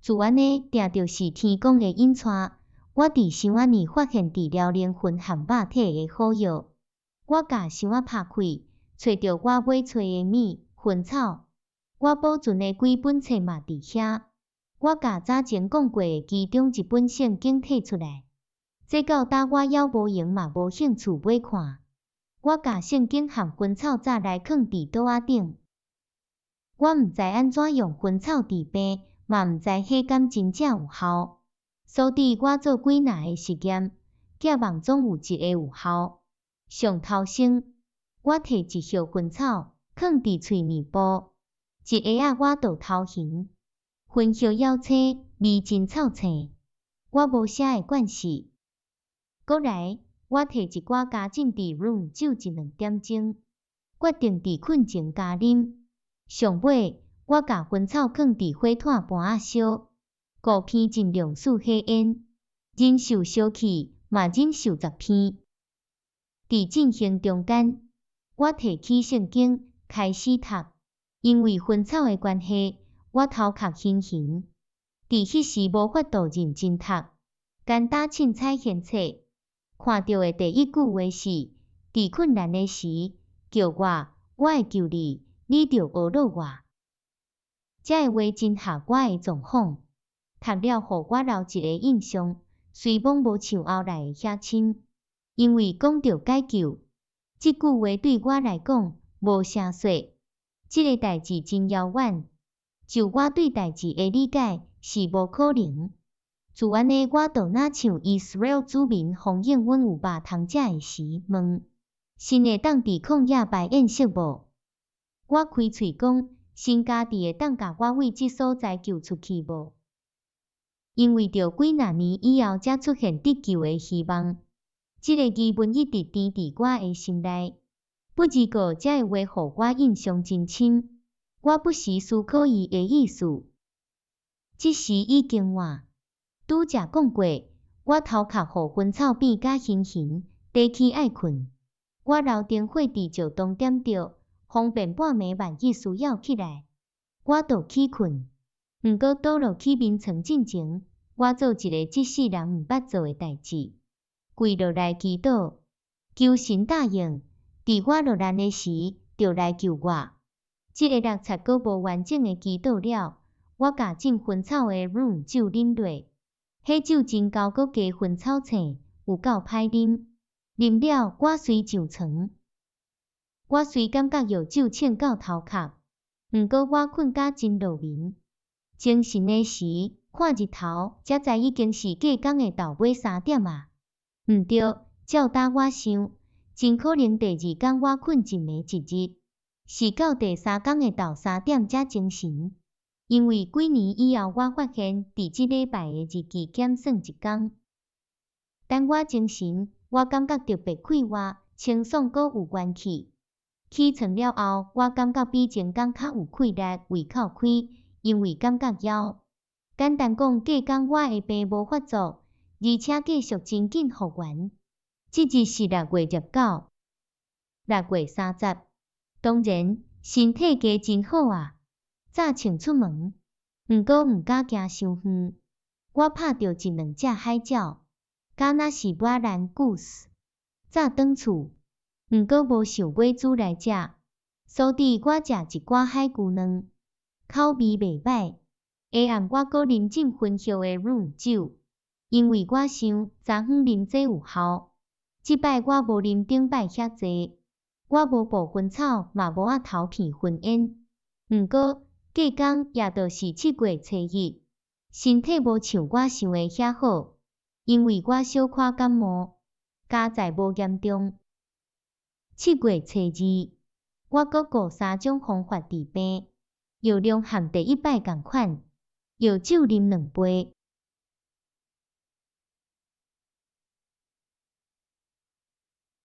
自按呢，定著是天公的引帶。我佇箱仔內發現治療靈魂和肉體的好藥。我共箱仔拍開，揣著我欲揣的物，薰草。我保存的幾本冊嘛佇遐。我共早前講過的其中一本聖經提出來。這到今我猶無閒嘛無興趣欲看。我共聖經和薰草紮來囥佇桌仔頂。我毋知按怎用薰草治病，嘛毋知彼敢真正有效。所以我做幾若个實驗，寄望總有一個有效。上頭先，我提一葉薰草，囥佇喙面部，一下仔我就頭暈，薰葉猶青，味真臭腥。我無啥的關係。閣來，我提一寡加浸佇 rum 酒一兩點鐘，決定佇睏前加啉。上尾，我共薰草囥佇火炭盤仔燒，五片盡量四火煙，忍受燒去，嘛忍受10片。佇進行中間，我提起聖經開始讀，因為薰草的關係，我頭殼暈暈。佇彼時無法度認真讀，簡單凊彩掀冊，看著的第一句話是：佇困難的時，叫我，我會救你，你著呵咾我。這个話真合我的狀況。讀了予我留一個印象，雖罔無像後來的遐深，因為講著解救，這句話對我來講無啥說。這个代誌真遙遠，就我對代誌的理解是無可能。自按呢，我就若像以色列子民予應允有肉通食的時，問：神會當佇曠野擺宴席無？我開喙講，神家己會當共我為這所在救出去無？因為著幾若年以後才出現得救的希望，這个疑問一直纏佇我的心內。不而過，這个話予我印象真深。我不時思考伊的意思。這時已經晚，拄才講過，我頭殼予薰草變甲暈暈，提起愛睏。我留燈火佇石燈點著，方便半暝萬一需要起來，我就去睏。毋過倒落去眠床進前，我做一个這世人毋捌做的代誌，跪落來祈禱，求神答應，佇我落難的時，著來救我。這个落漆閣無完整的祈禱了，我共浸薰草的 rum 酒啉落，彼酒真厚閣加薰草腥，有夠歹啉。啉了我隨上床，我雖感覺藥酒衝到頭殼，毋過我睏甲真落眠。精神的時，看日頭，才知已經是隔工的頭尾3點啊。毋對，照今我想，真可能第二工我睏一暝一日，是到第三工的頭3點才精神。因為幾年以後我發現，佇這禮拜的日期減算一工。等我精神，我感覺特別快活、清爽閣有元氣。起床了後，我感覺比前工較有氣力、胃口開，因為感覺枵。簡單講，隔工我的病無發作，而且繼續真緊復原。這日是6月29，6月30。當然，身體加真好啊！早穿出門，毋過毋敢行傷遠。我拍著一兩隻海鳥，敢若是馬蘭 goose。早轉厝，毋過無想買煮來食，所以我食一寡海龜卵，口味袂䆀。下暗我閣啉浸薰葉的 rum 酒，因為我想昨昏啉這有效。這擺我無啉頂擺遐濟，我無布薰草，嘛無愛頭鼻熏煙。毋過隔工也就是7月初一，身體無像我想的遐好，因為我小可感冒，佳哉無嚴重。7月初二，我閣顧三種方法治病，藥量和第一擺仝款，藥酒啉兩杯。